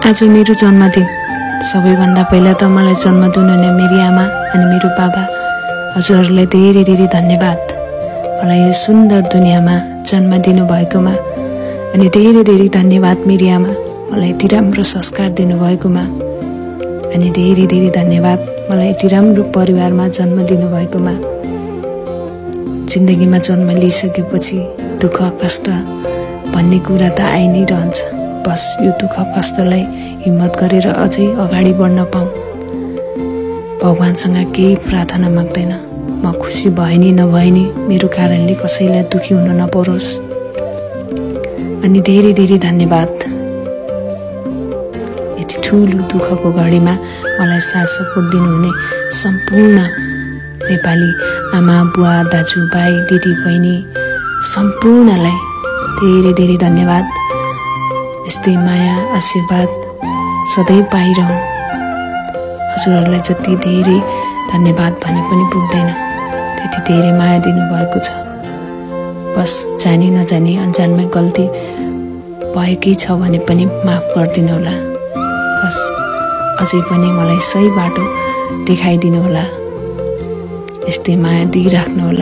आज मेरो जन्मदिन। सबैभन्दा पहिला त मलाई जन्म दिनुहुने मेरी आमा अनि मेरो बाबा हजुरहरूलाई धेरै धेरै धन्यवाद। मलाई यो सुन्दर दुनियाँमा जन्म दिनुभएकोमा अनि धेरै धेरै धन्यवाद मेरी आमा, मलाई यति राम्रो संस्कार दिनुभएकोमा अनि धेरै धेरै धन्यवाद मलाई यति राम्रो परिवारमा जन्म दिनुभएकोमा। जिन्दगीमा जन्म लिइसकेपछि दुःख कष्ट भन्ने कुरा त आइ नै रहन्छ। बस यो दुःख कष्टलाई हिम्मत गरेर अझै अगाडि बढ्न पाऊँ। भगवानसँग केही प्रार्थना माग्दैन, म खुसी भए नि नभए नि मेरो कारणले कसैलाई दुखी हुन नपरोस्। अनि धेरै धेरै धन्यवाद। यति ठुलो दुःखको घडीमा मलाई साथ सपोर्ट दिनुहुने सम्पूर्ण नेपाली आमा बुवा दाजुभाइ दिदी बहिनी सम्पूर्णलाई धेरै धेरै धन्यवाद। यस्तै माया आशीर्वाद सधैँ पाइरहँ। हजुरहरूलाई जति धेरै धन्यवाद भने पनि पुग्दैन, त्यति धेरै माया दिनुभएको छ। बस जानी नजानी अनजानमै गल्ती भएकै छ भने पनि माफ गरिदिनु होला। बस अझै पनि मलाई सही बाटो देखाइदिनु होला। यस्तै माया दिइराख्नु होला।